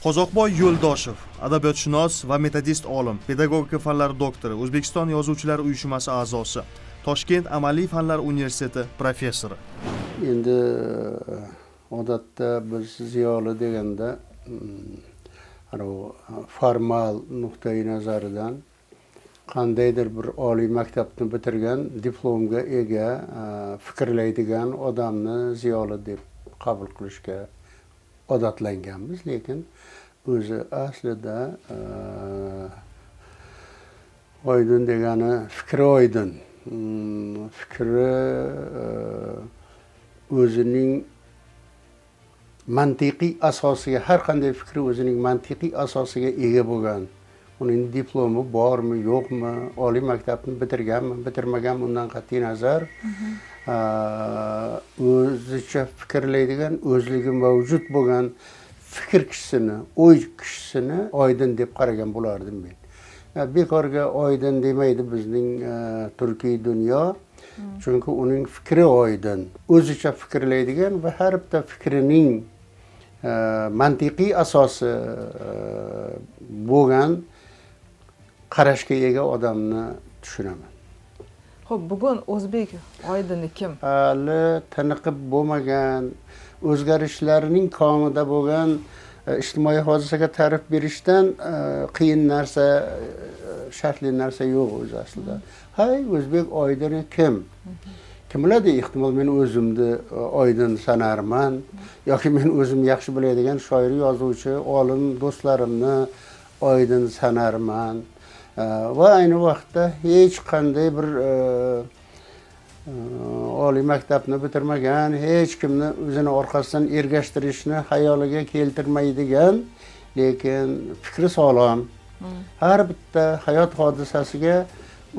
Qozoqboy Yo'ldoshev, adabiyotshunos va metodist olim, pedagogika fanlari doktori, O'zbekiston Yozuvchilar uyushmasi a'zosi, Toshkent amaliy fanlar universiteti professori. Endi odatda biz ziyoli deganda anavi formal nuqtai nazaridan qandaydir bir oliy maktabni bitirgan, diplomga ega, fikrlaydigan odamni ziyoli deb qabul qilishga odatlanganmiz. Lekin o'zi aslida oydin degani fikri oydin, fikri o'zining mantiqiy asosiga, har qanday fikri o'zining mantiqiy asosiga ega bo'lgan, uning diplomi bormi, yo'qmi, oliy maktabni bitirganmi, bitirmaganmi, undan qat'iy nazar o'zicha fikrlaydigan, o'zligi mavjud bo'lgan fikr kishisini, o'y kishisini oydin deb qaragan bo'lardim men. Bekorga oydin demaydi bizning turkiy dunyo, chunki uning fikri oydin, o'zicha fikrlaydigan va har bitta fikrining mantiqiy asosi bo'lgan qarashga ega odamni tushunaman. Xo'p, bugun o'zbek oydini kim? Hali tiniqib bo'lmagan, o'zgarishlarning komida bo'lgan ijtimoiy hodisaga ta'rif berishdan qiyin narsa, shartli narsa yo'q o'zi aslida. Hay, o'zbek oydini kim? Kim biladi, ehtimol men o'zimni oydin sanarman yoki men o'zim yaxshi biladigan shoir, yozuvchi, olim do'stlarimni oydin sanarman. Va ayni vaqtda hech qanday bir oliy maktabni bitirmagan, hech kimni o'zini orqasidan ergashtirishni xayoliga keltirmaydigan, lekin fikri sog'lom, har bitta hayot hodisasiga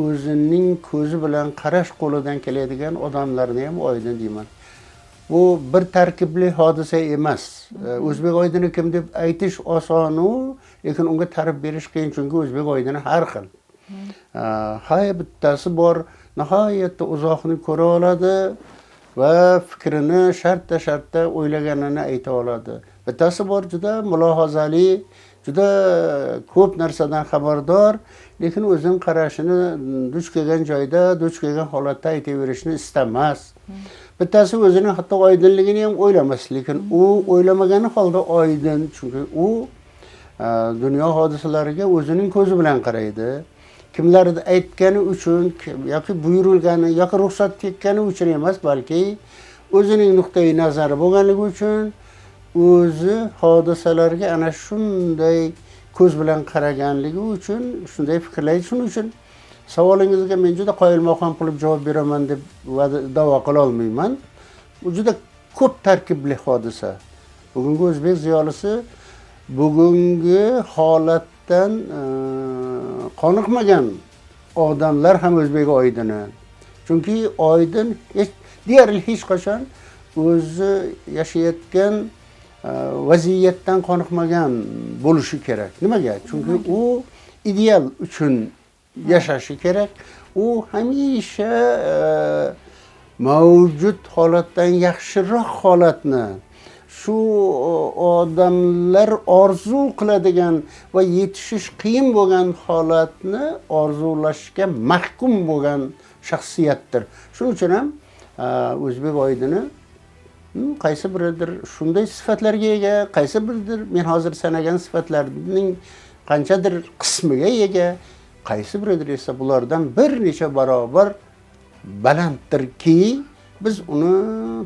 o'zining ko'zi bilan qarash qo'lidan keladigan odamlarni ham oydin deyman. Bu bir tarkibli hodisa emas. O'zbek oydini kim deb aytish osonu, lekin unga ta'rif berish qiyin, chunki o'zbek oydini har xil. Hay, bittasi bor, nihoyatda uzoqni ko'ra oladi va fikrini shartta shartta o'ylaganini ayta oladi. Bittasi bor, juda mulohazali, juda ko'p narsadan xabardor, lekin o'zining qarashini duch kelgan joyda, duch kelgan holatda aytaverishni istamas. Bittasi o'zining hatto oydinligini ham o'ylamas, lekin u o'ylamagani holda oydin, chunki u dunyo hodisalariga o'zining ko'zi bilan qaraydi. Kimlardir aytgani uchun yoki buyurilgani yoki ruxsat tekkani uchun emas, balki o'zining nuqtai nazari bo'lganligi uchun, o'zi hodisalarga ana shunday ko'z bilan qaraganligi uchun shunday fikrlaydi. Shuning uchun savolingizga men juda qoyilmaqom qilib javob beraman deb va'da da'vo qila olmayman. Bu juda ko'p tarkibli hodisa. Bugungi o'zbek ziyolisi bugungi holatdan qoniqmagan odamlar ham o'zbek oydini. Chunki oydin hech, deyarli hech qachon o'zi yashayotgan vaziyatdan qoniqmagan bo'lishi kerak. Nimaga? Chunki u ideal uchun yashashi kerak. U hamisha mavjud holatdan yaxshiroq holatni, shu odamlar orzu qiladigan va yetishish qiyin bo'lgan holatni orzulashga mahkum bo'lgan shaxsiyatdir. Shuning uchun ham o'zbek oydini qaysi biridir shunday sifatlarga ega, qaysi biridir men hozir sanagan sifatlarning qanchadir qismiga ega, qaysi biridir esa bulardan bir necha barobar balanddirki, biz uni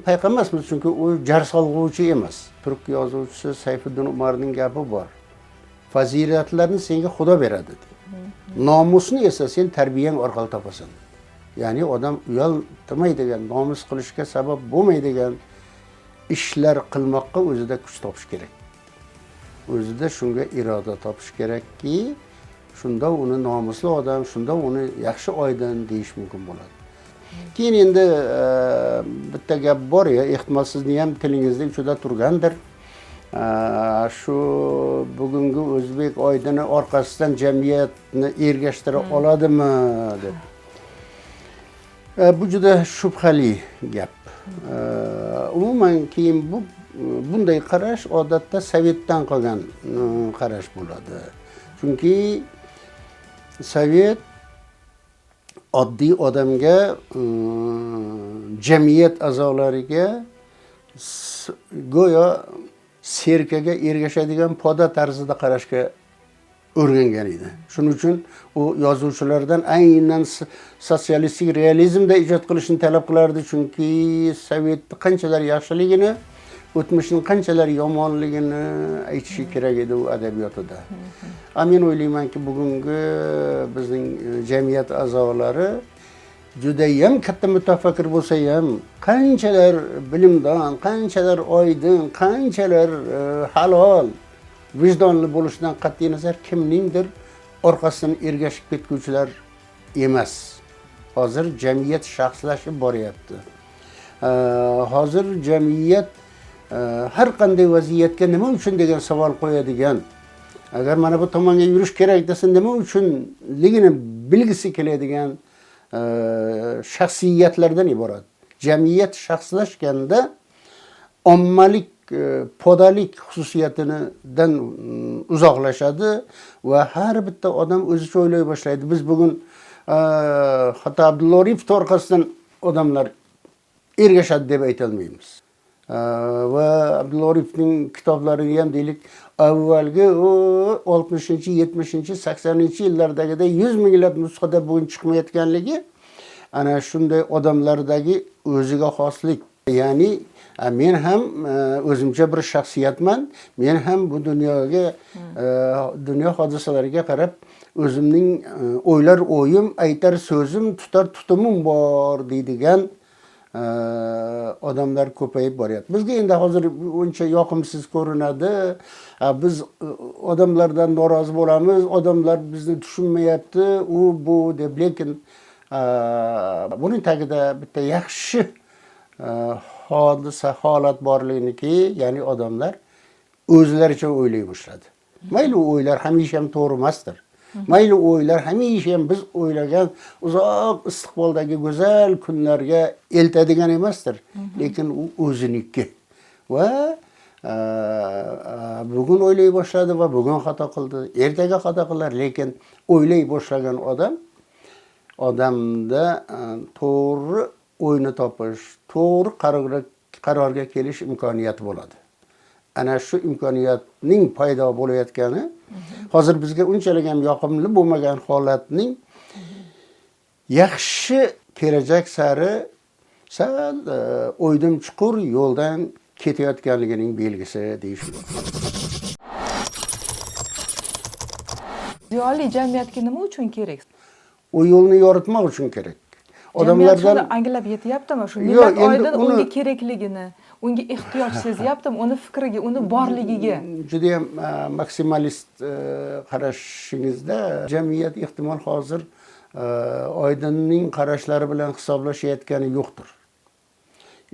payqamasmiz, chunki u jar solg'uvchi emas. Turk yozuvchisi Sayfiddin Umarning gapi bor: "Fazilatlarni senga Xudo beradi, nomusni esa sen tarbiyang orqali topasan." Ya'ni odam uyaltirmaydigan, nomus qilishga sabab bo'lmaydigan ishlar qilmoqqa o'zida kuch topish kerak, o'zida shunga iroda topish kerakki, shunda uni nomusli odam, shunda uni yaxshi oydin deyish mumkin bo'ladi. Keyin endi bitta gap bor ya, ehtimol sizni ham tilingizda uchida turgandir. Shu bugungi o'zbek oydini orqasidan jamiyatni ergashtira oladimi deb. Bu juda shubhali gap. Umuman keyin bu Bunday qarash odatda sovetdan qolgan qarash bo'ladi. Chunki sovet oddiy odamga, jamiyat a'zolariga go'yo serkaga ergashadigan poda tarzida qarashga o'rgangan edi. Shuning uchun u yozuvchilardan aynan sotsialistik realizmda ijod qilishni talab qilardi, chunki sovet qanchalar yaxshiligini, o'tmishning qanchalar yomonligini aytishi kerak edi u adabiyotida. Men o'ylaymanki, bugungi bizning jamiyat a'zolari judayam katta mutafakkir bo'lsa ham, qanchalar bilimdon, qanchalar oydin, qanchalar halol, vijdonli bo'lishidan qat'iy nazar kimningdir orqasidan ergashib ketguvchilar emas. Hozir jamiyat shaxslashib boryapti. Hozir jamiyat har qanday vaziyatga nima uchun degan savol qo'yadigan, agar mana bu tomonga yurish kerak desa nima uchunligini bilgisi keladigan shaxsiyatlardan iborat. Jamiyat shaxslashganda ommalik, podalik xususiyatidan uzoqlashadi va har bitta odam o'zicha o'ylay boshlaydi. Biz bugun hatto Abdulla Oripov orqasidan odamlar ergashadi deb aytolmaymiz. Va Abdulla Oripovning kitoblarini ham deylik, avvalgi 60-, 70-, 80- yillardagidek 100 minglab nusxada bugun chiqmayotganligi ana shunday odamlardagi o'ziga xoslik. Ya'ni men ham o'zimcha bir shaxsiyatman, men ham bu dunyoga, dunyo hodisalariga qarab o'zimning o'ylar o'yim, aytar so'zim, tutar tutumim bor deydigan odamlar ko'payib boryapti. Bizga endi hozir uncha yoqimsiz ko'rinadi. Biz odamlardan norozi bo'lamiz, odamlar bizni tushunmayapti, u bu deb, lekin buning tagida bitta yaxshi hodisa, holat borliginiki, ya'ni odamlar o'zlaricha o'ylay boshladi. Mayli u o'ylar hamisha ham to'g'ri emasdir. Mayli u o'ylar hamisha ham biz o'ylagan uzoq istiqboldagi go'zal kunlarga eltadigan emasdir. Lekin u o'ziniki. Va bugun o'ylay boshladi va bugun xato qildi, ertaga xato qilar, lekin o'ylay boshlagan odamda to'g'ri o'yni topish, to'g'ri qarorga kelish imkoniyati bo'ladi. Ana shu imkoniyatning paydo bo'layotgani hozir bizga unchalik ham yoqimli bo'lmagan holatning yaxshi kelajak sari sal o'ydim chuqur yo'ldan ketayotganligining belgisi deyish mumkin. Ziyoli jamiyatga nima uchun kerak? U yo'lni yoritmoq uchun kerak. Odamlar Odamlardan anglab yetyaptimi shu Yo'q, millat endi oydin uni unga kerakligini, unga ehtiyoj sezyaptimi, uni fikriga, uni borligiga? Juda ham maksimalist qarashingizda jamiyat ehtimol hozir Oydinning qarashlari bilan hisoblashayotgani yo'qdir.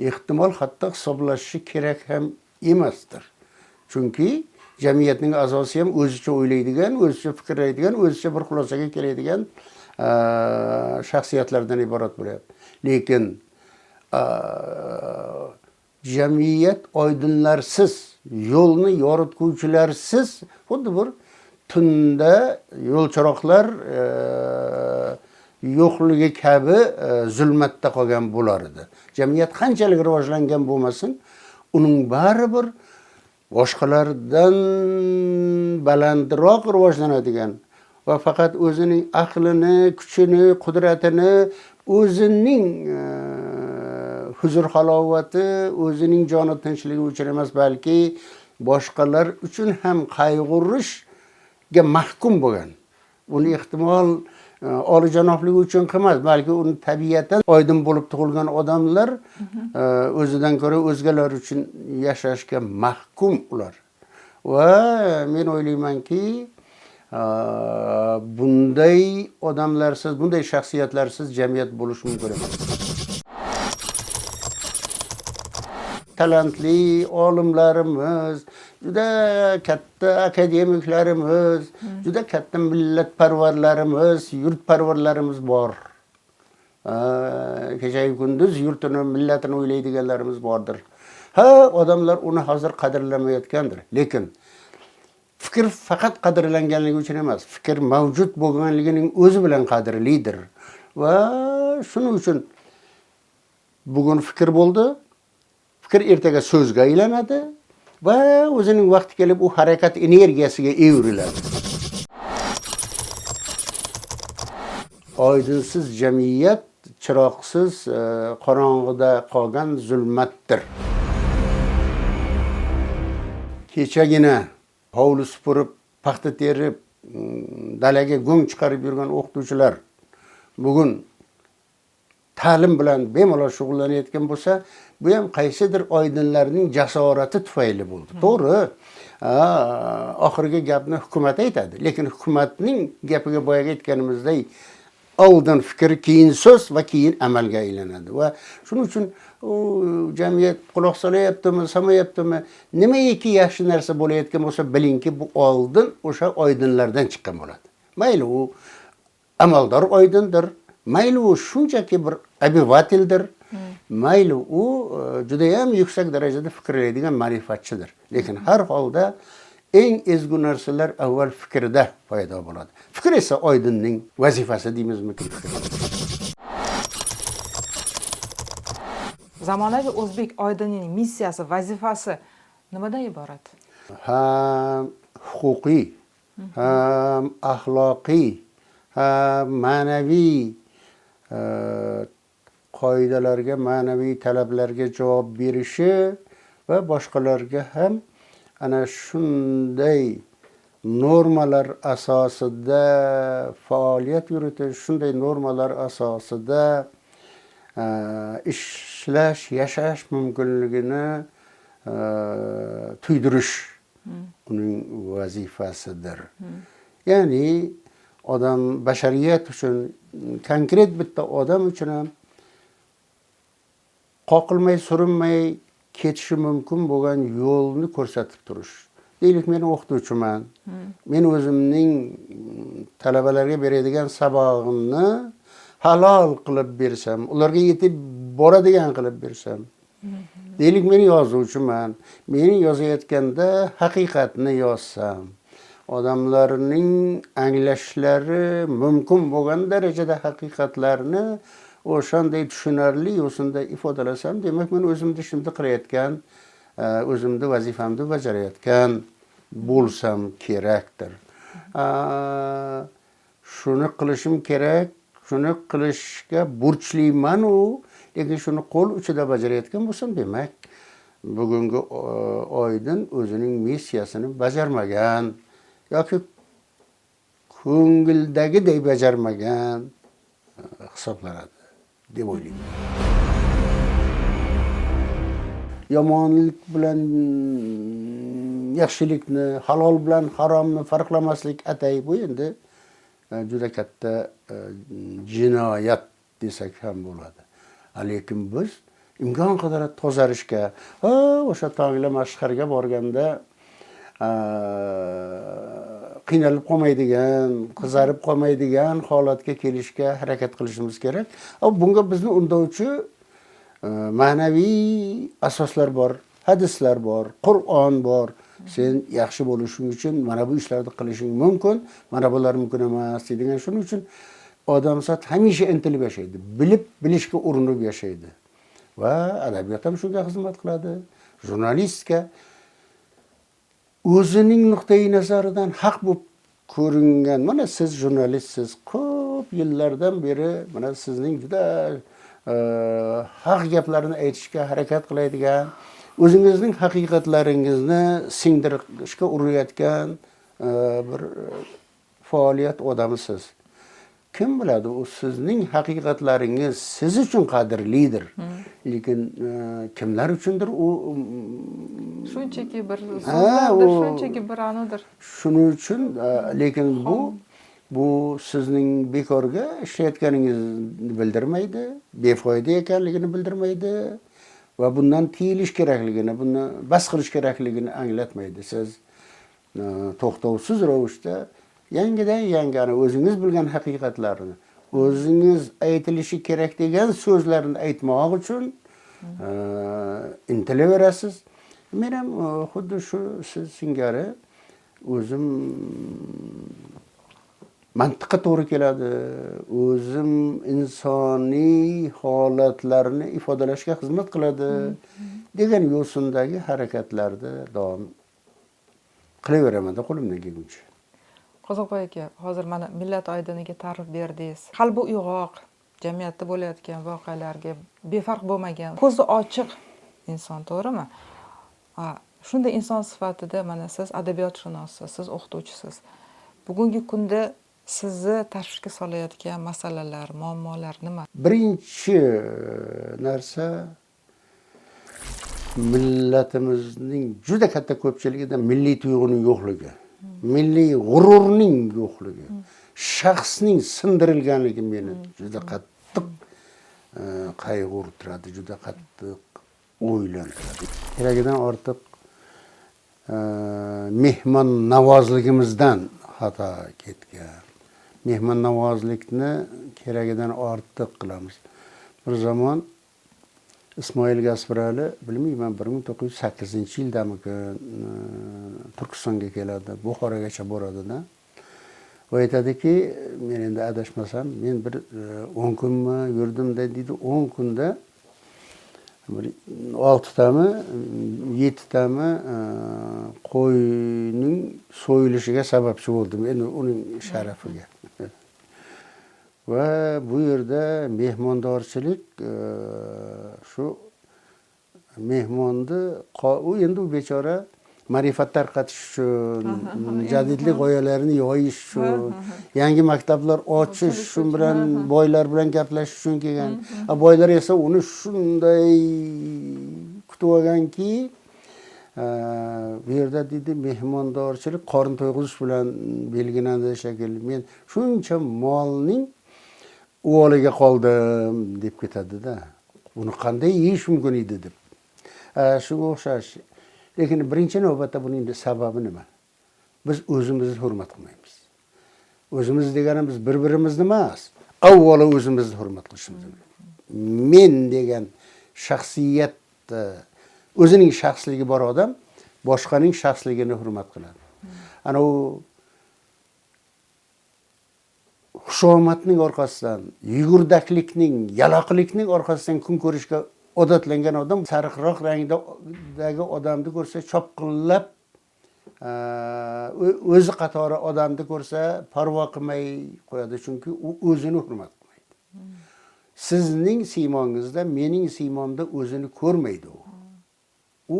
Ehtimol hatto hisoblashishi kerak ham emasdir. Chunki jamiyatning a'zosi ham o'zicha o'ylaydigan, o'zicha fikrlaydigan, o'zicha bir xulosaga keladigan shaxsiyatlardan iborat bo'lyapti. Lekin jamiyat oydinlarsiz, yo'lni yoritguvchilarsiz xuddi bir tunda yo'l chiroqlar yo'qligi kabi zulmatda qolgan bo'lar edi. Jamiyat qanchalik rivojlangan bo'lmasin, uning baribir boshqalardan balandroq rivojlanadigan va faqat o'zining aqlini, kuchini, qudratini, o'zining huzur halovati, o'zining joni tinchligi uchun emas, balki boshqalar uchun ham qayg'urishga mahkum bo'lgan. Uni ehtimol olijanobligi uchun qilmas, balki uni tabiatan oydin bo'lib tug'ilgan odamlar o'zidan ko'ra o'zgalar uchun yashashga mahkum ular. Va men o'ylaymanki, bunday odamlarsiz, bunday shaxsiyatlarsiz jamiyat bo'lishi mumkin emas. Talantli olimlarimiz, juda katta akademiklarimiz, juda katta millatparvarlarimiz, yurtparvarlarimiz bor. Kecha kunduz yurtini, millatini o'ylaydiganlarimiz bordir. Ha, odamlar uni hozir qadrlamayotgandir, lekin fikr faqat qadrlanganligi uchun emas, fikr mavjud bo'lganligining o'zi bilan qadrlidir. Va shuning uchun bugun fikr bo'ldi, fikr ertaga so'zga aylanadi va o'zining vaqti kelib u harakat energiyasiga evriladi. Oydinsiz jamiyat chiroqsiz qorong'ida qolgan zulmatdir. Kechagina hovli supurib, paxta terib, dalaga go'ng chiqarib yurgan o'qituvchilar bugun ta'lim bilan bemalol shug'ullanayotgan bo'lsa, bu ham qaysidir oydinlarning jasorati tufayli bo'ldi. To'g'ri, oxirgi gapni hukumat aytadi, lekin hukumatning gapiga boyagi aytganimizdek oldin fikr, keyin so'z va keyin amalga aylanadi. Va shuning uchun u jamiyat quloq solyaptimi, solmayaptimi, nimaiki yaxshi narsa bo'layotgan bo'lsa, bilingki, bu oldin o'sha oydinlardan chiqqan bo'ladi. Mayli u amaldor oydindir, mayli u shunchaki bir обывателdir, mayli u juda ham yuksak darajada fikrlaydigan ma'rifatchidir. Lekin har holda eng ezgu narsalar avval fikrda paydo bo'ladi. Fikr esa oydinning vazifasi deymizmi? Zamonaviy o'zbek oydinining missiyasi, vazifasi nimadan iborat? Ham huquqiy, ham axloqiy, ham ma'naviy qoidalarga, ma'naviy talablarga javob berishi va boshqalarga ham ana shunday normalar asosida faoliyat yuritish, shunday normalar asosida ishlash, yashash mumkinligini tuydirish uning vazifasidir. Ya'ni odam bashariyat uchun, konkret bitta odam uchun ham qoqilmay, surinmay ketishi mumkin bo'lgan yo'lni ko'rsatib turish. Deylik, men o'qituvchiman. Men o'zimning talabalarga beradigan sabog'imni halol qilib bersam, ularga yetib boradigan qilib bersam. Deylik, men yozuvchiman. Men yozayotganda haqiqatni yozsam, odamlarning anglashlari mumkin bo'lgan darajada haqiqatlarni o'shanday tushunarli yo'sinda ifodalasam, demak men o'zimni ishimni qilayotgan, o'zimni vazifamni bajarayotgan bo'lsam kerakdir. Shuni qilishim kerak, shuni qilishga burchliman u, lekin shuni qo'l uchida bajarayotgan bo'lsam, demak bugungi oydin o'zining missiyasini bajarmagan yoki ko'ngildagiday bajarmagan hisoblanadi deb o'ylayman. Yomonlik bilan yaxshilikni, halol bilan haromni farqlamaslik atay, bu endi juda katta jinoyat desak ham bo'ladi. Lekin biz imkon qadar tozarishga, o'sha tongla mashharga borganda qiynalib qolmaydigan, qizarib qolmaydigan holatga kelishga harakat qilishimiz kerak. Bunga bizni undovchi ma'naviy asoslar bor, hadislar bor, Qur'on bor. Sen yaxshi bo'lishing uchun mana bu ishlarni qilishing mumkin, mana bular mumkin emas degan. Shuning uchun odamzod hamisha intilib yashaydi, bilib bilishga urinib yashaydi. Va adabiyot ham shunga xizmat qiladi. Jurnalistika o'zining nuqtai nazaridan haq bo'lib ko'ringan. Mana siz jurnalistsiz, ko'p yillardan beri mana sizning juda haq gaplarni aytishga harakat qiladigan, o'zingizning haqiqatlaringizni singdirishga urinayotgan bir faoliyat odamisiz. Kim biladi, u sizning haqiqatlaringiz siz uchun qadrlidir. Lekin kimlar uchundir u shunchaki bir so'zlardir, shunchaki bir anidir. Shuning uchun lekin bu sizning bekorga ishlayotganingizni bildirmaydi, befoyda ekanligini bildirmaydi va bundan tiyilish kerakligini, buni bas qilish kerakligini anglatmaydi. Siz to'xtovsiz ravishda yangidan yangi ana o'zingiz bilgan haqiqatlarni, o'zingiz aytilishi kerak degan so'zlarni aytmoq uchun Intilaverasiz. Men ham xuddi shu siz singari o'zim mantiqqa to'g'ri keladi, o'zim insoniy holatlarni ifodalashga xizmat qiladi degan yo'sindagi harakatlarni davom qilaveramanda qo'limdan kelguncha. Qozoqboy aka, hozir mana millat oydiniga ta'rif berdingiz. Qalbi uyg'oq, jamiyatda bo'layotgan voqealarga befarq bo'lmagan, ko'zi ochiq inson, to'g'rimi? Shunday inson sifatida mana siz adabiyotshunossiz, siz o'qituvchisiz. Bugungi kunda sizni tashvishga solayotgan masalalar, muammolar nima? Birinchi narsa, millatimizning juda katta ko'pchiligida milliy tuyg'uning yo'qligi, milliy g'ururning yo'qligi, shaxsning sindirilganligi meni juda qattiq qayg'urtiradi, juda qattiq o'ylantiradi. Keragidan ortiq mehmonnavozligimizdan xato ketgan. Mehmonnavozlikni keragidan ortiq qilamiz. Bir zamon Ismoil Gaspirali, bilmayman, 1908-yildamikin, Turkistonga keladi, Buxorogacha boradida. Va aytadiki, men endi adashmasam, men bir 10 kunmi yurdim-da deydi, 10 kunda bir 6tami, 7tami qo'yning so'yilishiga sababchi bo'ldim, endi uning sharafiga. Va bu yerda mehmondorchilik, shu mehmonni u endi u bechora ma'rifat tarqatish uchun, jadidlik g'oyalarini yoyish uchun, yangi maktablar ochish, shu bilan boylar bilan gaplashish uchun kelgan. Boylar esa uni shunday kutib olganki, bu yerda deydi mehmondorchilik qorin to'yg'izish bilan belgilanadi shekilli. Men shuncha molning uvoliga qoldim deb ketadi-da. Buni qanday yeyish mumkin edi deb. Shunga o'xshash. Lekin birinchi navbatda buning sababi nima? Biz o'zimizni hurmat qilmaymiz. O'zimiz deganimiz bir-birimizni emas, avvalo o'zimizni hurmat qilishimiz kerak. Men degan shaxsiyat, o'zining shaxsligi bor odam boshqaning shaxsligini hurmat qiladi. Ana u xushomadning orqasidan, yugurdaklikning, yaloqlikning orqasidan kun ko'rishga odatlangan odam sariqroq rangdagi odamni ko'rsa chopqillab, o'zi qatori odamni ko'rsa parvo qilmay qo'yadi, chunki u o'zini hurmat qilmaydi. Sizning siymongizda, mening siymomda o'zini ko'rmaydi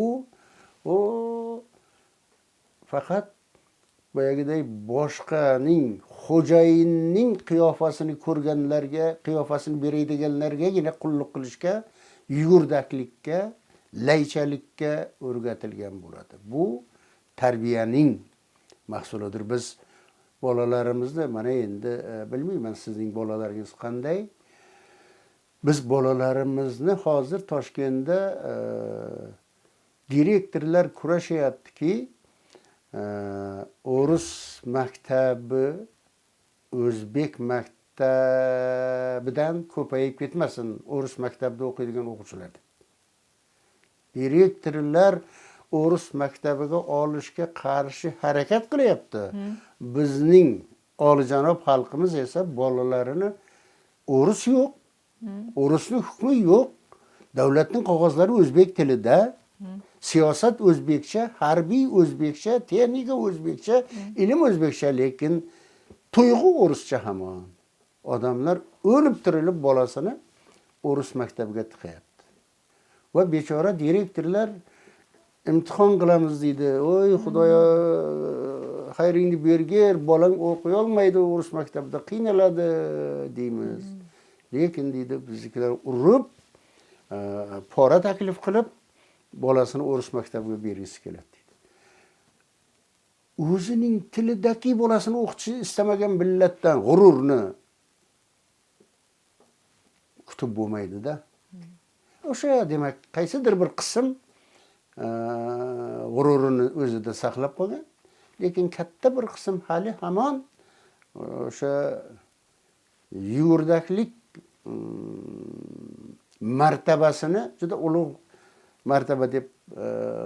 u. U faqat boyagiday boshqaning, xo'jayinning qiyofasini ko'rganlarga, qiyofasini beradiganlargagina qulluq qilishga, yugurdaklikka, laychalikka o'rgatilgan bo'ladi. Bu tarbiyaning mahsulidir. Biz bolalarimizni, mana endi bilmayman sizning bolalaringiz qanday. Biz bolalarimizni hozir Toshkentda direktorlar kurashyaptiki, o'ris maktabi o'zbek maktabidan ko'payib ketmasin, o'ris maktabida o'qiydigan o'quvchilar deb. Direktorlar o'ris maktabiga olishga qarshi harakat qilyapti. Bizning olijanob xalqimiz esa bolalarini o'ris yo'q, o'risning hukmi yo'q, davlatning qog'ozlari o'zbek tilida, siyosat o'zbekcha, harbiy o'zbekcha, texnika o'zbekcha, ilm o'zbekcha, lekin tuyg'u o'rischa hamon. Odamlar o'lib tirilib bolasini o'ris maktabiga tiqayapti. Va bechora direktorlar imtihon qilamiz deydi. Oy Xudoyo, xayringni bergir, bolang o'qiy olmaydi o'ris maktabida, qiynaladi deymiz. Lekin deydi biznikilar urib, pora taklif qilib bolasini o'ris maktabiga bergisi keladi deydi. O'zining tilidagi bolasini o'qitishni istamagan millatdan g'ururni kutib bo'lmaydi-da. O'sha demak qaysidir bir qism g'ururini o'zida saqlab qolgan, lekin katta bir qism hali hamon o'sha yugurdaklik martabasini juda ulug' martaba deb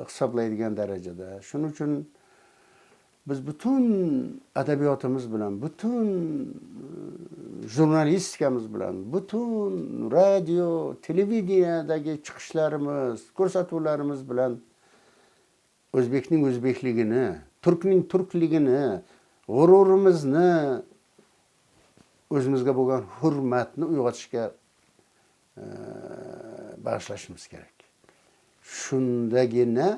hisoblaydigan darajada. Shuning uchun biz butun adabiyotimiz bilan, butun jurnalistikamiz bilan, butun radio, televideniyadagi chiqishlarimiz, ko'rsatuvlarimiz bilan o'zbekning o'zbekligini, turkning turkligini, g'ururimizni, o'zimizga bo'lgan hurmatni uyg'otishga bag'ishlashimiz kerak. Shundagina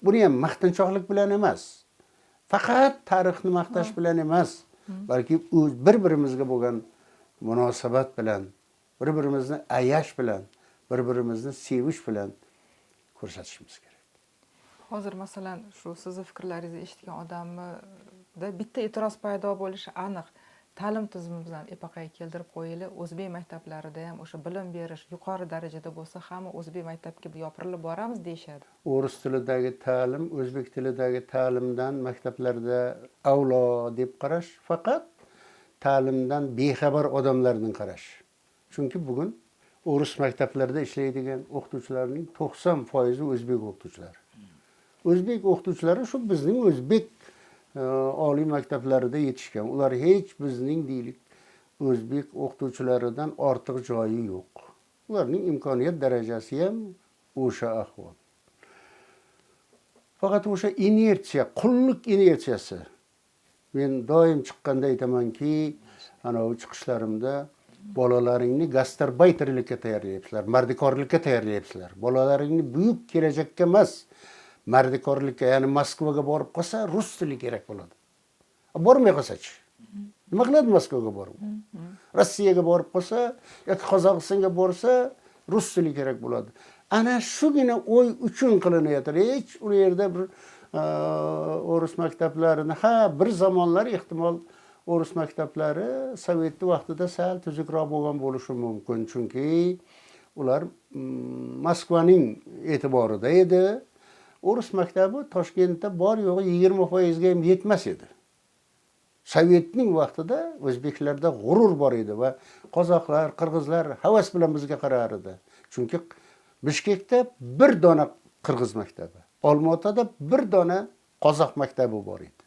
buni ham maqtanchoqlik bilan emas, faqat tarixni maqtash bilan emas, balki o'z bir birimizga bo'lgan munosabat bilan, bir birimizni ayash bilan, bir birimizni sevish bilan ko'rsatishimiz kerak. Hozir, masalan, shu sizni fikrlaringizni eshitgan odamda bitta e'tiroz paydo bo'lishi aniq. Ta'lim tizimimizdan epaqaga keltirib qo'yilib, o'zbek maktablarida ham o'sha bilim berish yuqori darajada bo'lsa, hamma o'zbek maktabga yopirilib boramiz deyishadi. O'ris tilidagi ta'lim o'zbek tilidagi ta'limdan maktablarda avlo deb qarash faqat ta'limdan bexabar odamlarning qarashi. Chunki bugun o'ris maktablarida ishlaydigan o'qituvchilarning 90% o'zbek o'qituvchilari. O'zbek o'qituvchilari shu bizning o'zbek oliy maktablarida yetishgan. Ular hech bizning, deylik, o'zbek o'qituvchilaridan ortiq joyi yo'q. Ularning imkoniyat darajasi ham o'sha ahvol. Faqat o'sha inersiya, qullik inersiyasi. Men doim chiqqanda aytamanki, anavi chiqishlarimda, bolalaringni gastarbayterlikka tayyorlayapsizlar, mardikorlikka tayyorlayapsizlar. Bolalaringni buyuk kelajakka emas, mardikorlikka, ya'ni Moskvaga borib qolsa, rus tili kerak bo'ladi. Bormay qolsachi? Nima qiladi Moskvaga borib? Rossiyaga borib qolsa yoki Qozog'istonga borsa, rus tili kerak bo'ladi. Ana shugina o'y uchun qilinyapti. Hech u yerda bir o'ris maktablarini, ha, bir zamonlar ehtimol o'ris maktablari sovetni vaqtida sal tuzukroq bo'lgan bo'lishi mumkin, chunki ular Moskvaning e'tiborida edi. O'ris maktabi Toshkentda bor yo'g'i 20%ga ham yetmas edi. Sovetning vaqtida o'zbeklarda g'urur bor edi va qozoqlar, qirg'izlar havas bilan bizga qarar edi, chunki Bishkekda bir dona qirg'iz maktabi, Olmaotada bir dona qozoq maktabi bor edi.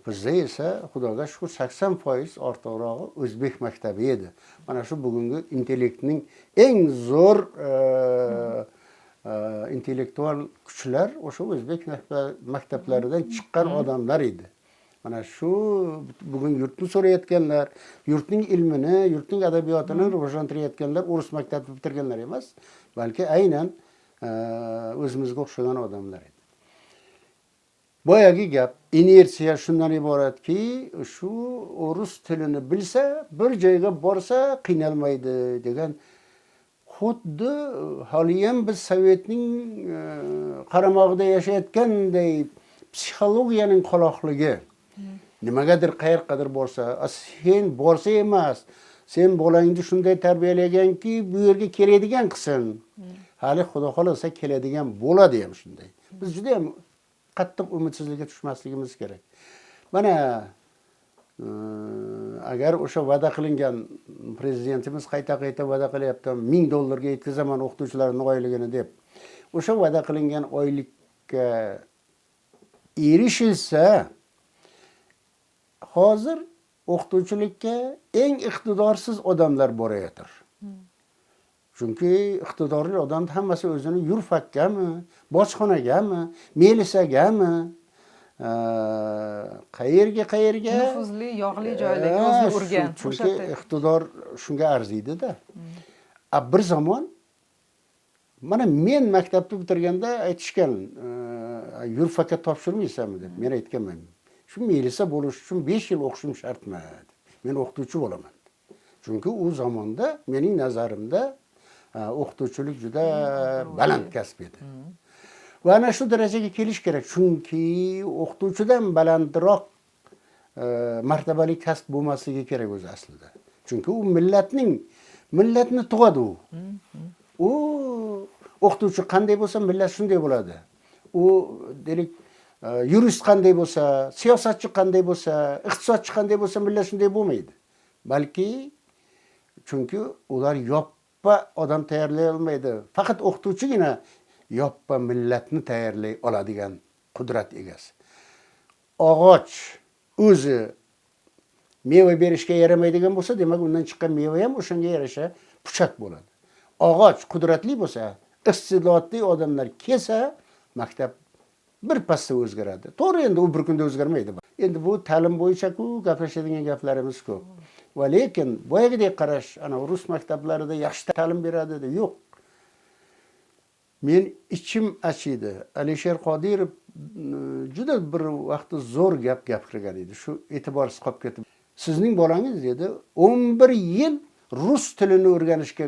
Bizda esa, xudoga shukur, 80% ortiqrog'i o'zbek maktabi edi. Mana shu bugungi intellektning eng zo'r intellektual kuchlar o'sha o'zbek maktablaridan chiqqan odamlar edi. Mana shu bugun yurtni so'rayotganlar, yurtning ilmini, yurtning adabiyotini rivojlantirayotganlar o'ris maktabini bitirganlar emas, balki aynan o'zimizga o'xshagan odamlar edi. Boyagi gap, inersiya shundan iboratki, shu o'ris tilini bilsa, bir joyga borsa qiynalmaydi degan, xuddi haliyam biz sovetning qaramog'ida yashayotganday psixologiyaning qoloqligi. Nimagadir qayerqadir borsa, a sen borsa emas, sen bolangni shunday tarbiyalaganki, bu yerga keladigan qilsin. Hali xudo xohlasa keladigan bo'ladi ham shunday. Biz juda ham qattiq umidsizlikka tushmasligimiz kerak. Mana agar o'sha va'da qilingan, prezidentimiz qayta qayta va'da qilyapti, 1000 dollarga yetkazaman o'qituvchilarni oyligini deb, o'sha va'da qilingan oylikka erishilsa, hozir o'qituvchilikka eng iqtidorsiz odamlar borayotir, chunki iqtidorli odamni hammasi o'zini yurfakkami, bojxonagami, melisagami, qayerga qayerga Nufuzli, yog'li joylarga o'zini urgan. Chunki O'sha yerda. iqtidor shunga arziydida. A bir zamon mana men maktabni bitirganda aytishgan, yurfakka topshirmaysanmi deb. Men aytganman, shu melisa bo'lish uchun 5 yil o'qishim shartmi deb. Men o'qituvchi bo'laman. Chunki u zamonda mening nazarimda o'qituvchilik juda baland kasb edi va ana shu darajaga kelish kerak, chunki o'qituvchidan balandroq martabali kasb bo'lmasligi kerak o'zi aslida, chunki u millatni tug'adi. U o'qituvchi qanday bo'lsa, millat shunday bo'ladi. U, deylik, yurist qanday bo'lsa, siyosatchi qanday bo'lsa, iqtisodchi qanday bo'lsa, millat shunday bo'lmaydi, balki Chunki ular yoppa odam tayyorlay olmaydi. Faqat o'qituvchigina yoppa millatni tayyorlay oladigan qudrat egasi. Og'och o'zi meva berishga yaramaydigan bo'lsa, demak, undan chiqqan meva ham o'shanga yarasha puchak bo'ladi. Og'och qudratli bo'lsa, iste'dodli odamlar kelsa, maktab bir pasda o'zgaradi. To'g'ri, endi u bir kunda o'zgarmaydi. Endi bu ta'lim bo'yicha-ku gaplashadigan gaplarimiz ko'p. Va lekin boyagidek qarash, ana rus maktablarida yaxshi ta'lim beradi deb, yo'q. Men ichim achiydi. Alisher Qodirov juda bir vaqtda zo'r gap gapirgan edi. Shu e'tiborsiz qolib ketdi. Sizning bolangiz, dedi, 11 yil rus tilini o'rganishga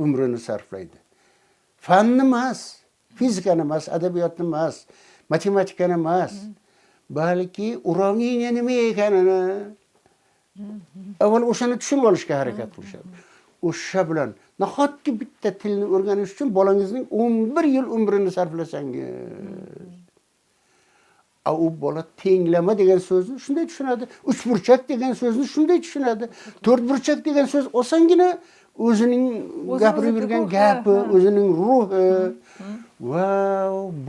umrini sarflaydi. Fanni emas, fizikani emas, adabiyotni emas, matematikani emas, balki уравнение nima ekanini avval o'shani tushunib olishga harakat qilishadi. O'sha bilan nahotki bitta tilni o'rganish uchun bolangizning 11 yil umrini sarflasangiz, a u bola tenglama degan so'zni shunday tushunadi, uchburchak degan so'zni shunday tushunadi, to'rtburchak degan so'z osongina o'zining O'zini gapirib o'ziki yurgan ruhi, gapi, o'zining ruhi. Va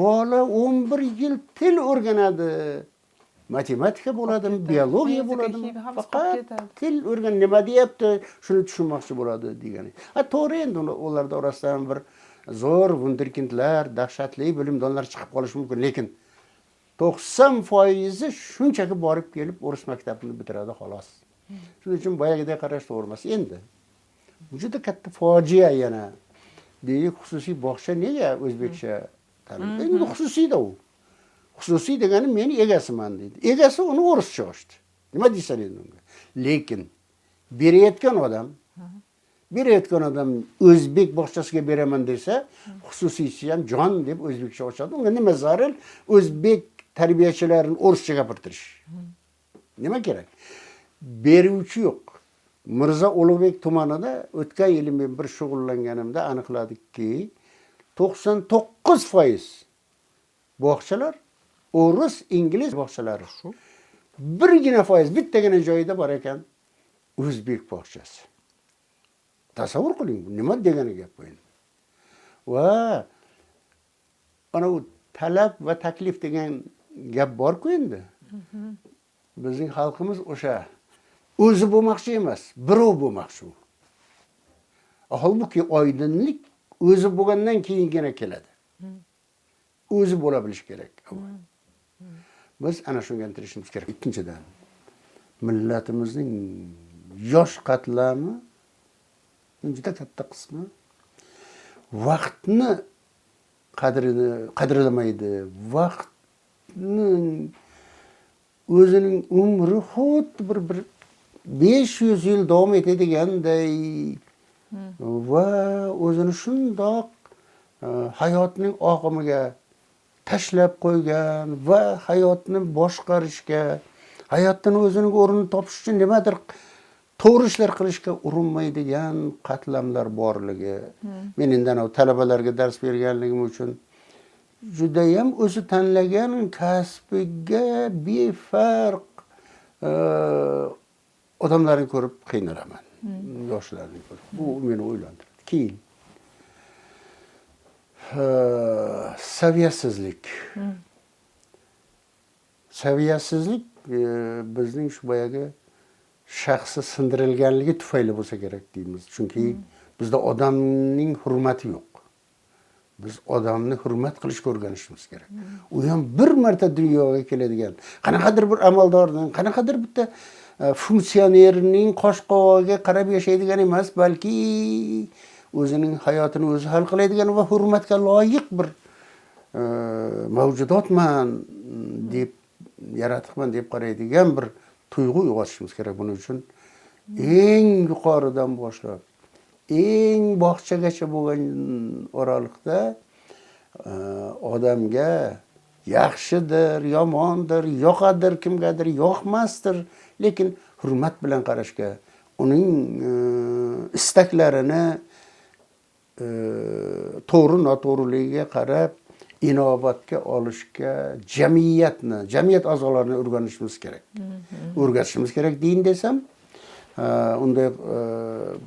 bola 11 yil til o'rganadi. Matematika bo'ladimi, ketadi. Biologiya Fizika, bo'ladimi, ximiya, hammasi qolib faqat ketadi. til o'rgan, nima deyapti, shuni tushunmoqchi bo'ladi degani. Ha, to'g'ri, endi ularda orasidan bir zo'r vunderkindlar, dahshatli bilimdonlar chiqib qolishi mumkin, lekin 90%i shunchaki borib kelib o'ris maktabini bitiradi, xolos. Shuning uchun boyagidek qarash to'g'ri emas. Endi bu juda katta fojia yana. Deylik, xususiy bog'cha nega o'zbekcha ta'lim? Endi xususiyda u. Xususiy degani men egasiman deydi. Egasi uni o'rischa ochdi. Nima deysan endi unga? Lekin berayotgan odam o'zbek bog'chasiga beraman desa, xususiysi ham jon deb o'zbekcha ochadi. Unga nima zarur o'zbek tarbiyachilarini o'rischa gapirtirish? Nima kerak? Beruvchi yo'q. Mirzo Ulug'bek tumanida o'tgan yili men bir shug'ullanganimda aniqladikki, 99% bog'chalar o'ris, ingliz bog'chalari. Birgina foiz, bittagina joyida bor ekan o'zbek bog'chasi. Tasavvur qiling, bu nima degani gap bu endi. Va ana u talab va taklif degan gap bor-ku endi. Bizning xalqimiz o'sha o'zi bo'lmoqchi emas, birov bo'lmoqchi u. Holbuki oydinlik o'zi bo'lgandan keyingina keladi. O'zi bo'la bilish kerak avval. Biz ana shunga intilishimiz kerak. Ikkinchidan, millatimizning yosh qatlami juda katta qismi vaqtni qadrini qadrlamaydi. Vaqtni, o'zining umri xuddi bir 500 yil davom etadiganday va o'zini shundoq hayotning oqimiga tashlab qo'ygan va hayotni boshqarishga, hayotdan o'zining o'rnini topish uchun nimadir to'g'ri ishlar qilishga urinmaydigan qatlamlar borligi. Men endi anavi talabalarga dars berganligim uchun judayam o'zi tanlagan kasbiga befarq odamlarni ko'rib qiynalaman, yoshlarni ko'rib. Bu meni o'ylantiradi. Keyin saviyasizlik. Saviyasizlik bizning shu boyagi shaxsi sindirilganligi tufayli bo'lsa kerak deymiz, chunki bizda odamning hurmati yo'q. Biz odamni hurmat qilishga o'rganishimiz kerak. U ham bir marta dunyoga keladigan, qanaqadir bir amaldorning, qanaqadir bitta funksionerning qosh qovog'iga qarab yashaydigan emas, balki o'zining hayotini o'zi hal qiladigan va hurmatga loyiq bir mavjudotman deb, yaratiqman deb qaraydigan bir tuyg'u uyg'otishimiz kerak. Buning uchun eng yuqoridan boshlab eng bog'chagacha bo'lgan oraliqda odamga yaxshidir, yomondir, yoqadir kimgadir, yoqmasdir, lekin hurmat bilan qarashga, uning istaklarini to'g'ri noto'g'riligiga qarab inobatga olishga jamiyatni, jamiyat a'zolarini o'rganishimiz kerak. O'rgatishimiz kerak deyin desam, Unday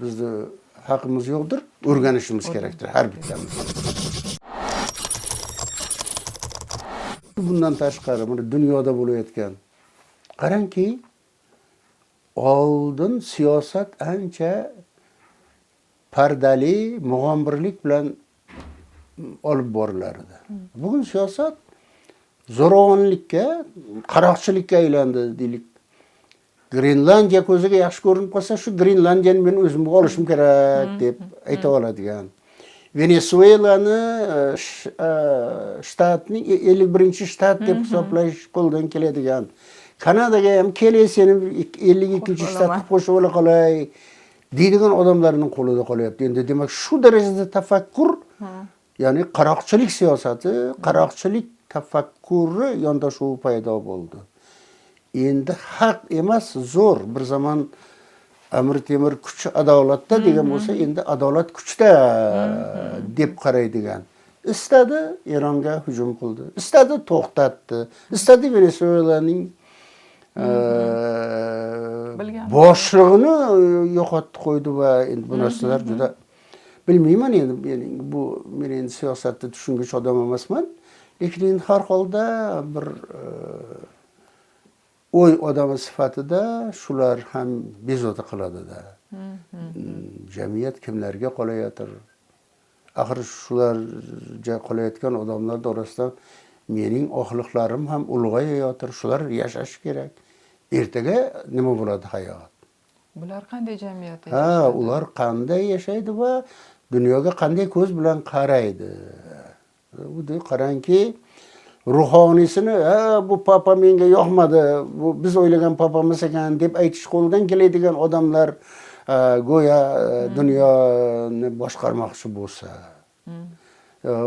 bizni haqimiz yo'qdir, o'rganishimiz kerakdir har bittamiz. Bundan tashqari mana dunyoda bo'layotgan, qarangki, oldin siyosat ancha pardali, mug'ombirlik bilan olib borilar edi. Bugun siyosat zo'ravonlikka, qaroqchilikka aylandi deylik. Grenlandiya ko'ziga yaxshi ko'rinib qolsa, shu Grenlandiyani men o'zimga olishim kerak deb ayta oladigan. Venesuelani shtatning 51-shtat deb hisoblash qo'ldan keladigan. Kanadaga ham kelay, seni 52-shtat qilib qo'shib ola qolay deydigan odamlarning qo'lida qolyapti. Endi demak, shu darajada tafakkur, ya'ni qaroqchilik siyosati, qaroqchilik tafakkuri yondashuvi paydo bo'ldi. Endi haq emas, zo'r. Bir zamon Amir Temur kuch adolatda degan bo'lsa, endi adolat kuchda deb qaraydigan. Istadi Eronga hujum qildi, istadi to'xtatdi, istadi Venesuelaning boshlig'ini yo'qotib qo'ydi va endi bu narsalar juda, bilmayman endi, bu men endi siyosatni tushungich odam emasman, lekin endi har holda bir o'y odami sifatida shular ham bezovta qiladida. Jamiyat kimlarga qolayotir? Axir shular qolayotgan odamlar orasida mening oqliqlarim ham ulg'ayayotir, shular yashashi kerak. Ertaga nima bo'ladi hayot? Bular qanday jamiyatda Ha, yashaydi? ular qanday yashaydi va dunyoga qanday ko'z bilan qaraydi? U qarangki, ruhoniysini, ha, bu papa menga yoqmadi, bu biz o'ylagan papa emas ekan deb aytish qo'lidan keladigan odamlar go'yo dunyoni boshqarmoqchi bo'lsa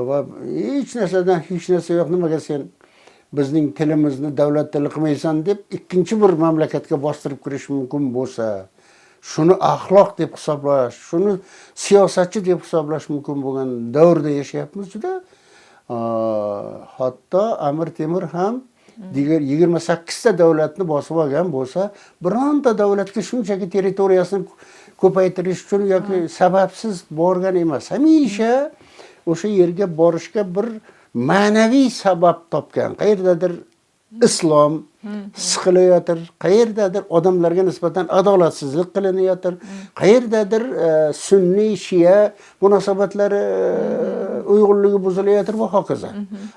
va hech narsadan hech narsa yo'q, nimaga sen bizning tilimizni davlat tili qilmaysan deb ikkinchi bir mamlakatga bostirib kirish mumkin bo'lsa, shuni axloq deb hisoblash, shuni siyosatchi deb hisoblash mumkin bo'lgan davrda yashayapmiz juda. Hatto Amir Temur ham 28 ta davlatni bosib olgan bo'lsa, bironta davlatga shunchaki territoriyasini ko'paytirish uchun yoki sababsiz borgan emas. Hamisha o'sha yerga borishga bir ma'naviy sabab topgan. Qayerdadir islom siqilayotir, qayerdadir odamlarga nisbatan adolatsizlik qilinayotir, qayerdadir sunniy shia munosabatlari uyg'unligi buzilayotir va hokazo.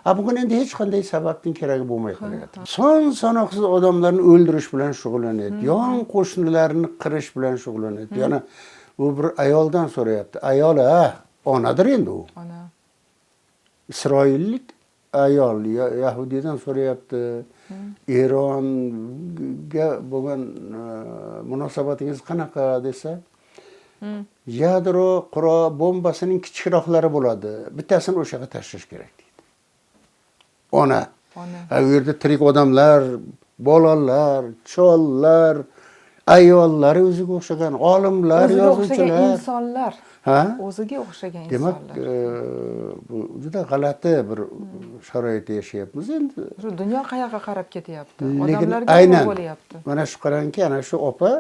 A bugun endi hech qanday sababning keragi bo'lmay qolayotir. Son sanoqsiz odamlarni o'ldirish bilan shug'ullanyapti, yon qo'shnilarini qirish bilan shug'ullanyapti. Yana u bir ayoldan so'rayapti. Ayol, ha, onadir endi u. Ona. Isroillik ayol yahudiydan so'rayapti. Eronga bo'lgan munosabatingiz qanaqa desa, yadro qurol bombasining kichikroqlari bo'ladi. Bittasini o'sha yoqqa tashlash kerak deydi. Ona. Ona. Ha, u yerda tirik odamlar, bolalar, chollar, ayollar o'ziga o'xshagan olimlar, O'ziga o'xshagan yozuvchilar. insonlar. Ha? O'ziga o'xshagan Demak, insonlar. Bu juda g'alati bir sharoitda yashayapmiz endi. Shu dunyo qayoqqa qarab ketyapti? Lekin Odamlarga nima aynan bo'lyapti? mana shu qarangki, ana shu opa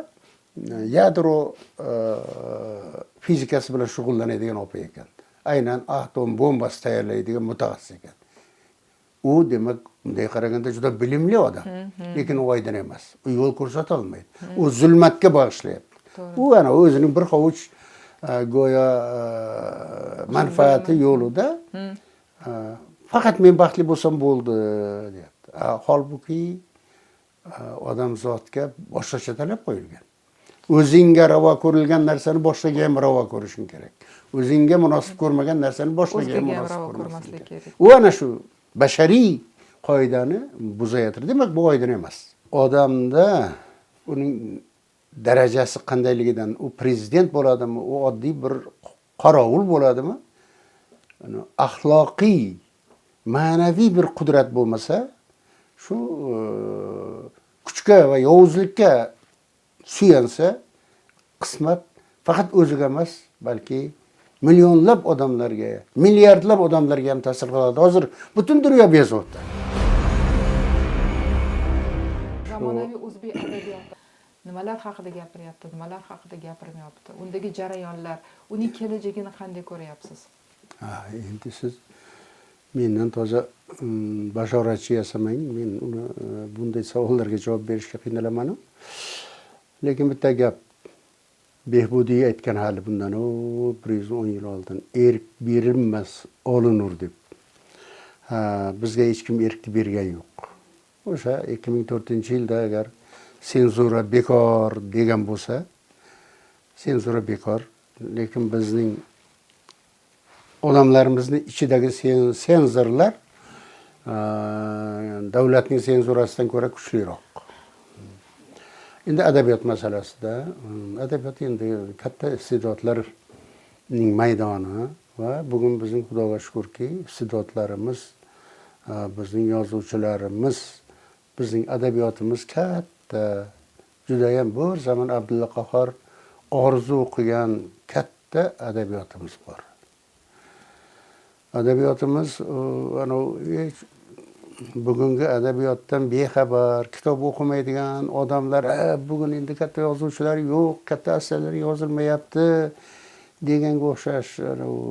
yadro fizikasi bilan shug'ullanadigan opa ekan. Aynan atom bombasi tayyorlaydigan mutaxassis ekan. U demak, bunday qaraganda juda bilimli odam, lekin u oydin emas. U yo'l ko'rsata olmaydi. U zulmatga bag'ishlayapti. U ana o'zining bir hovuch go'yo manfaati yo'lida faqat men baxtli bo'lsam bo'ldi deyapti. Holbuki odamzodga boshqacha talab qo'yilgan. O'zingga ravo ko'rilgan narsani boshqaga ham ravo ko'rishing kerak. O'zingga munosib ko'rmagan narsani boshqaga ham O'zgaga ham munosib ravo ko'rmaslik ko'rmaslik kerak. kerak. U ana shu bashariy qoidani buzayotir. Demak, bu oydin emas. Odamda uning darajasi qandayligidan, u prezident bo'ladimi, u oddiy bir qorovul bo'ladimi, axloqiy, ma'naviy bir qudrat bo'lmasa, shu kuchga va yovuzlikka suyansa, qismat faqat o'ziga emas, balki millionlab odamlarga, milliardlab odamlarga ham ta'sir qiladi. Hozir butun dunyo bezovta. Zamonaviy o'zbek adabiyoti Nimalar haqida gapiryapti, nimalar haqida gapirmayapti, undagi jarayonlar, uning kelajagini qanday ko'ryapsiz? Ha, endi siz mendan toza bashoratchi yasamang, men uni bunday savollarga javob berishga qiynalaman. Lekin bitta gap, Behbudiy aytgan hali bundan 110 yil oldin, erk berilmas, olinur deb. Ha, bizga hech kim erkni bergan yo'q. O'sha 2004-yilda agar senzura bekor degan bo'lsa, senzura bekor, lekin bizning odamlarimizni ichidagi senzorlar davlatning senzurasidan ko'ra kuchliroq. Endi adabiyot masalasida, adabiyot endi katta iste'dodlarning maydoni va bugun bizning, Xudoga shukurki, iste'dodlarimiz, bizning yozuvchilarimiz, bizning adabiyotimiz katta, judayam bir zamon Abdulla Qahhor orzu qilgan katta adabiyotimiz bor. Adabiyotimiz anavi hech bugungi adabiyotdan bexabar, kitob o'qimaydigan odamlar, bugun endi katta yozuvchilar yo'q, katta asarlar yozilmayapti deganga o'xshash anavi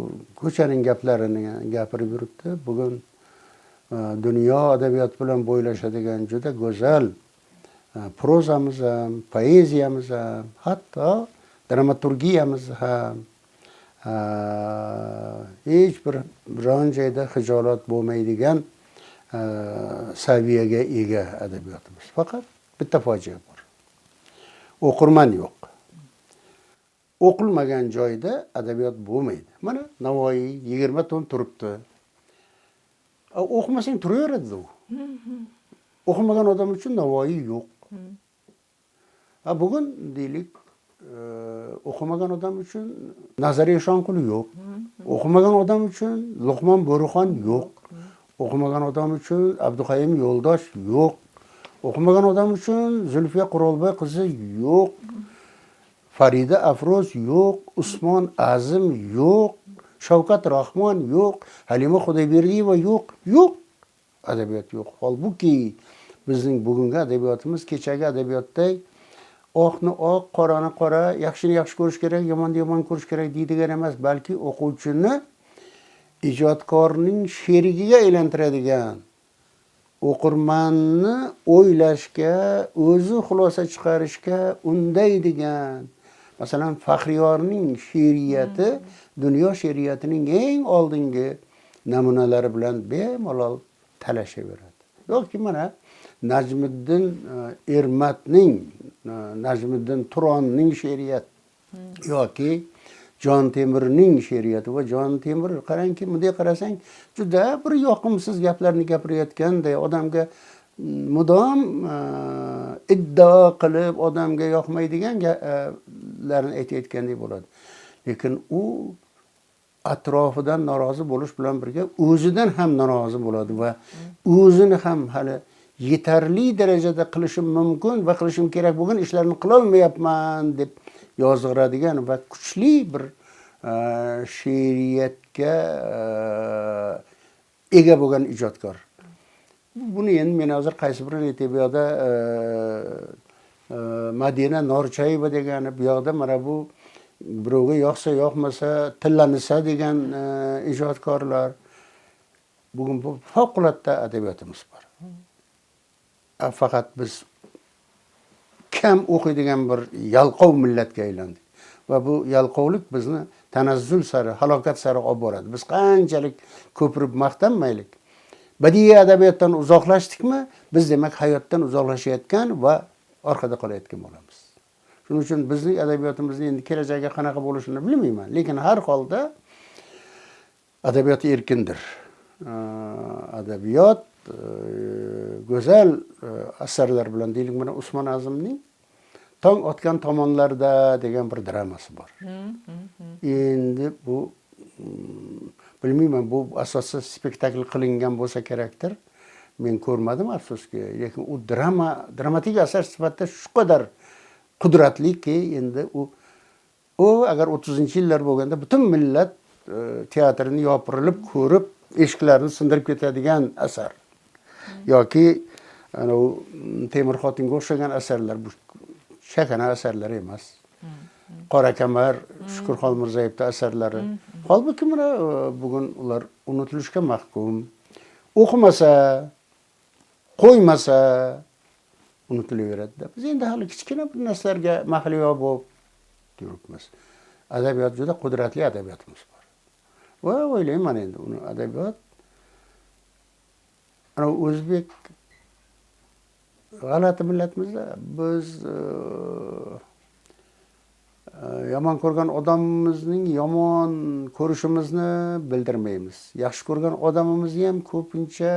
ko'chaning gaplarini gapirib yuribdi. Bugun dunyo adabiyoti bilan bo'ylashadigan juda go'zal prozamiz ham, poeziyamiz ham, hatto dramaturgiyamiz ham hech bir biron joyda hijolat bo'lmaydigan saviyaga ega adabiyotimiz. Faqat bitta fojia bor: o'qirman yo'q. O'qilmagan joyda adabiyot bo'lmaydi. Mana Navoiy 20 tom turibdi. O'qimasang turaveradi u. O'qimagan odam uchun Navoiy yo'q. Bugun deylik, o'qimagan odam uchun Nazar Eshonqul yo'q, o'qimagan odam uchun Luqmon Bo'rixon yo'q, o'qimagan odam uchun Abduqayum Yo'ldosh yo'q, o'qimagan odam uchun Zulfiya Qurolboy qizi yo'q, Farida Afroz yo'q, Usmon Azim yo'q, Shavkat Rahmon yo'q, Halima Xudoyberdiyeva yo'q. Yo'q, adabiyot yo'q. Holbuki bizning bugungi adabiyotimiz kechagi adabiyotday oqni oq, qorani qora, yaxshini yaxshi ko'rish kerak, yomonni yomon ko'rish kerak deydigan emas, balki o'quvchini ijodkorning sherigiga aylantiradigan, o'qirmanni o'ylashga, o'zi xulosa chiqarishga undaydigan. Masalan, Faxriyorning she'riyati dunyo she'riyatining eng oldingi namunalari bilan bemalol talashaveradi. Yoki mana Najmiddin Ermatning, Najmiddin Turonning she'riyati yoki Jon Temirning she'riyati. Va Jon Temir, qarangki, bunday qarasang, juda bir yoqimsiz gaplarni gapirayotganday, odamga mudom iddao qilib, odamga yoqmaydigan gaplarni aytayotgandek bo'ladi. Lekin u atrofidan norozi bo'lish bilan birga o'zidan ham norozi bo'ladi va o'zini ham hali yetarli darajada qilishim mumkin va qilishim kerak bo'lgan ishlarni qilolmayapman deb yozg'iradigan va kuchli bir she'riyatga ega bo'lgan ijodkor. Buni endi men hozir qaysi birini aytay? Bu yoqda Madina Norchayeva degani, bu yoqda mana bu birovga yoqsa yoqmasa Tillanisa degan ijodkorlar. Bugun bu favqulodda adabiyotimiz bor. Faqat biz kam o'qiydigan bir yalqov millatga aylandik va bu yalqovlik bizni tanazzul sari, halokat sari olib boradi. Biz qanchalik ko'pirib maqtanmaylik, badiiy adabiyotdan uzoqlashdikmi, biz demak hayotdan uzoqlashayotgan va orqada qolayotgan bo'lamiz. Shuning uchun bizning adabiyotimizni endi kelajagi qanaqa bo'lishini bilmayman, lekin har holda adabiyot erkindir. Adabiyot go'zal asarlar bilan, deylik, mana Usmon Azimning "Tong otgan tomonlarda" degan bir dramasi bor. Endi bu bilmayman, bu asosda spektakl qilingan bo'lsa kerakdir, men ko'rmadim, afsuski. Lekin u drama, dramatik asar sifatida shu qadar qudratliki, endi u agar 30-yillar bo'lganda, butun millat teatrini yopirilib ko'rib, eshiklarni sindirib ketadigan asar. Yoki anavi "Temir xotinga" o'xshagan asarlar, bu Chakana asarlar emas. Qora kamar, Shukur Xolmirzayevning asarlari. Holbuki mana bugun ular unutilishga mahkum. O'qimasa, qo'ymasa unutilaveradi. Biz endi hali kichkina bir narsalarga mahliyo bo'lib yuribmiz. Adabiyot juda qudratli adabiyotimiz bor. Va o'ylayman endi uni adabiyot ana o'zbek g'alati millatmizda biz yomon ko'rgan odamimizning yomon ko'rishimizni bildirmaymiz. Yaxshi ko'rgan odamimizni ham ko'pincha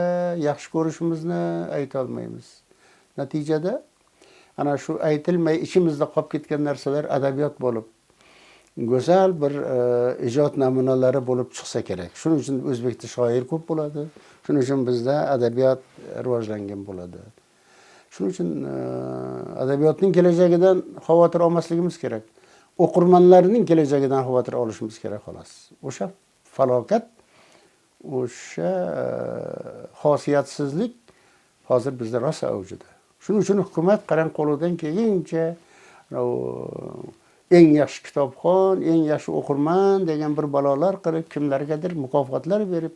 yaxshi ko'rishimizni aytolmaymiz. Natijada ana shu aytilmay ichimizda qolib ketgan narsalar adabiyot bo'lib, go'zal bir ijod namunalari bo'lib chiqsa kerak. Shuning uchun o'zbekda shoir ko'p bo'ladi. Shuning uchun bizda adabiyot rivojlangan bo'ladi. Shuning uchun adabiyotning kelajagidan xavotir olmasligimiz kerak. O'qirmanlarning kelajagidan xavotir olishimiz kerak xolos. O'sha falokat, o'sha xosiyatsizlik hozir bizda rosa avjida. Shuning uchun hukumat qarang qo'lidan kelguncha eng yaxshi kitobxon, eng yaxshi o'qirman degan bir balolar qilib, kimlargadir mukofotlar berib,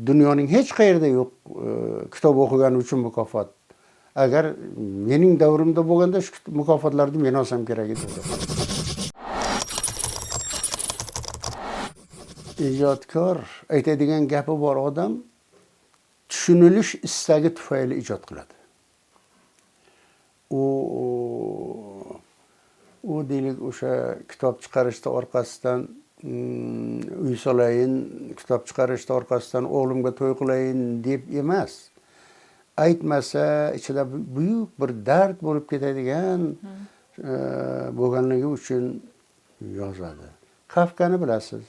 dunyoning hech qayerida yo'q kitob o'qigani uchun mukofot. Agar mening davrimda bo'lganda shu mukofotlarni men olsam kerak edi. Ijodkor aytadigan gapi bor odam tushunilish istagi tufayli ijod qiladi. U deylik o'sha kitob chiqarishda orqasidan uy solayin, kitob chiqarishda orqasidan o'g'limga to'y qilayin deb emas. Aytmasa ichida buyuk bir dard bo'lib ketadigan bo'lganligi uchun yozadi. Kafkani bilasiz.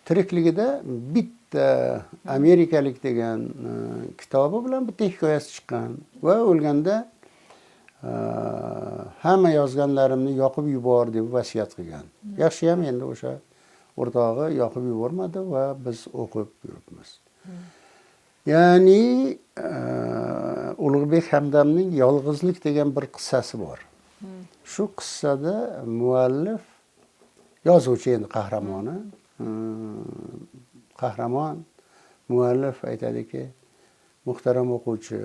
Tirikligida bitta amerikalik degan kitobi bilan bitta hikoyasi chiqqan va o'lganda hamma yozganlarimni yoqib yubor deb vasiyat qilgan. Yaxshi ham endi o'sha o'rtog'i yoqib yubormadi va biz o'qib yuribmiz. Ya'ni Ulug'bek Hamdamning Yolg'izlik degan bir qissasi bor. Shu qissada muallif, yozuvchi endi qahramoni, qahramon muallif aytadiki, muhtaram o'quvchi,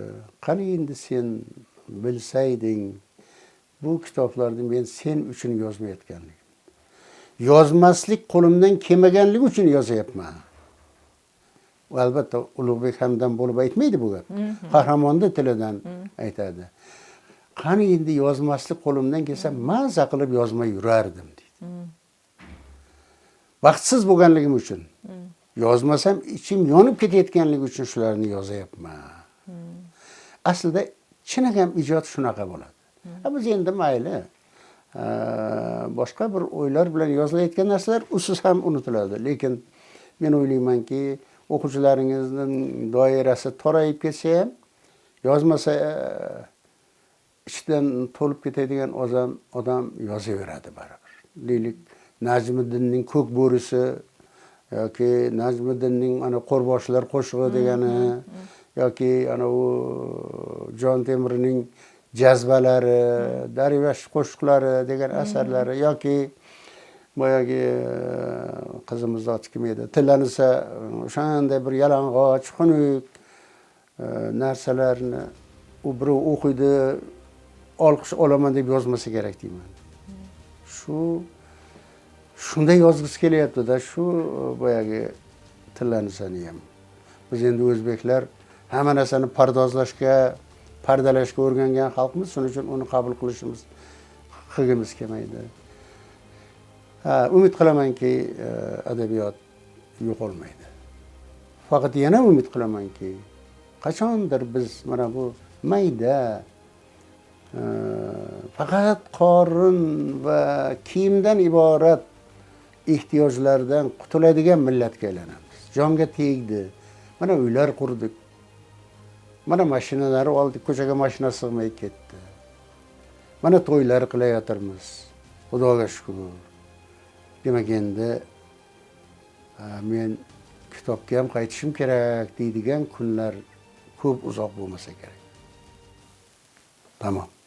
qani endi sen bilsayding bu kitoblarni men sen uchun yozmayotganligimni. Yozmaslik qo'limdan kelmaganligi uchun yozyapman. Albatta Ulug'bek Hamdam bo'lib aytmaydi bu gap. Qahramonni tilidan aytadi. Qani endi yozmaslik qo'limdan kelsa, maza qilib yozmay yurardim deydi. Baxtsiz bo'lganligim uchun yozmasam ichim yonib ketayotganligi uchun shularni yozyapman. Aslida chinakam ijod shunaqa bo'ladi. Biz endi mayli, boshqa bir o'ylar bilan yozilayotgan narsalar usiz ham unutiladi. Lekin men o'ylaymanki, o'quvchilaringizning doirasi torayib ketsa ham, yozmasa ichidan to'lib ketadigan odam yozaveradi baribir. Deylik, Najmiddinning Ko'k bo'risi yoki Najmiddinning ana Qo'rboshilar qo'shig'i degani yoki ana u Jon Temirning jazbalari, Darvesh qo'shiqlari degan asarlari yoki boyagi qizimiz oti kim edi? Tillanisa o'shanday bir yalang'och, xunuk narsalarni u birov o'qiydi, olqish olaman deb yozmasa kerak deyman. Shunday yozgisi kelyapti-da, shu boyagi Tillanisani ham. Biz endi o'zbeklar hamma narsani pardozlashga, pardalashga o'rgangan xalqmiz, shuning uchun uni qabul qilishimiz qilgimiz kelmaydi. Umid qilamanki, adabiyot yo'qolmaydi. Faqat yana umid qilamanki, qachondir biz mana bu mayda faqat qorin va kiyimdan iborat ehtiyojlardan qutuladigan millatga aylanamiz. Jonga tegdi. Mana uylar qurdik. Mana mashinalar oldik, ko'chaga mashina sig'may ketdi. Mana to'ylar qilayotirmiz. Xudoga shukr. Demak endi men kitobga ham qaytishim kerak deydigan kunlar ko'p uzoq bo'lmasa kerak. Tamom.